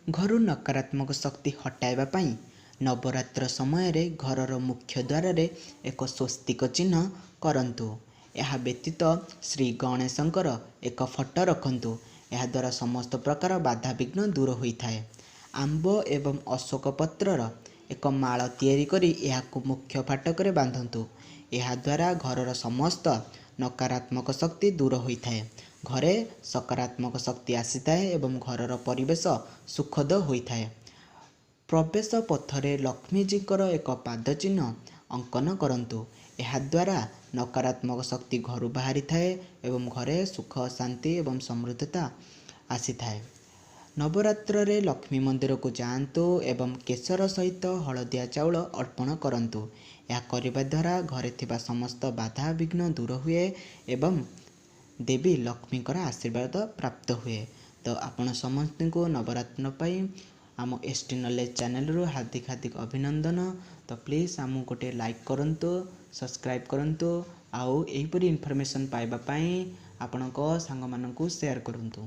ଘରୁ ନକାରାତ୍ମକ ଶକ୍ତି ହଟାଇବା ପାଇଁ ନବରାତ୍ର ସମୟରେ ଘରର ମୁଖ୍ୟ ଦ୍ୱାରରେ ଏକ ସ୍ୱସ୍ତିକ ଚିହ୍ନ କରନ୍ତୁ। ଏହା ବ୍ୟତୀତ ଶ୍ରୀ ଗଣେଶଙ୍କର ଏକ ଫଟୋ ରଖନ୍ତୁ। ଏହାଦ୍ୱାରା ସମସ୍ତ ପ୍ରକାର ବାଧାବିଘ୍ନ ଦୂର ହୋଇଥାଏ। ଆମ୍ବ ଏବଂ ଅଶୋକ ପତ୍ରର ଏକ ମାଳ ତିଆରି କରି ଏହାକୁ ମୁଖ୍ୟ ଫାଟକରେ ବାନ୍ଧନ୍ତୁ। ଏହାଦ୍ୱାରା ଘରର ସମସ୍ତ ନକାରାତ୍ମକ ଶକ୍ତି ଦୂର ହୋଇଥାଏ, ଘରେ ସକାରାତ୍ମକ ଶକ୍ତି ଆସିଥାଏ ଏବଂ ଘରର ପରିବେଶ ସୁଖଦ ହୋଇଥାଏ। ପ୍ରବେଶ ପଥରେ ଲକ୍ଷ୍ମୀଜୀଙ୍କର ଏକ ପାଦ ଚିହ୍ନ ଅଙ୍କନ କରନ୍ତୁ। ଏହାଦ୍ୱାରା ନକାରାତ୍ମକ ଶକ୍ତି ଘରୁ ବାହାରିଥାଏ ଏବଂ ଘରେ ସୁଖ, ଶାନ୍ତି ଏବଂ ସମୃଦ୍ଧତା ଆସିଥାଏ। ନବରାତ୍ରରେ ଲକ୍ଷ୍ମୀ ମନ୍ଦିରକୁ ଯାଆନ୍ତୁ ଏବଂ କେଶର ସହିତ ହଳଦିଆ ଚାଉଳ ଅର୍ପଣ କରନ୍ତୁ। ଏହା କରିବା ଦ୍ୱାରା ଘରେ ଥିବା ସମସ୍ତ ବାଧାବିଘ୍ନ ଦୂର ହୁଏ ଏବଂ ଦେବୀ ଲକ୍ଷ୍ମୀଙ୍କର ଆଶୀର୍ବାଦ ପ୍ରାପ୍ତ ହୁଏ। ତ ଆପଣ ସମସ୍ତଙ୍କୁ ନବରାତ୍ର ପାଇଁ ଆମ ଏସ୍ ଟି ନଲେଜ୍ ଚ୍ୟାନେଲ୍ରୁ ହାର୍ଦ୍ଦିକ ହାର୍ଦ୍ଦିକ ଅଭିନନ୍ଦନ। ତ ପ୍ଲିଜ୍ ଆମକୁ ଗୋଟେ ଲାଇକ୍ କରନ୍ତୁ, ସବସ୍କ୍ରାଇବ୍ କରନ୍ତୁ ଆଉ ଏହିପରି ଇନଫର୍ମେସନ୍ ପାଇବା ପାଇଁ ଆପଣଙ୍କ ସାଙ୍ଗମାନଙ୍କୁ ସେୟାର କରନ୍ତୁ।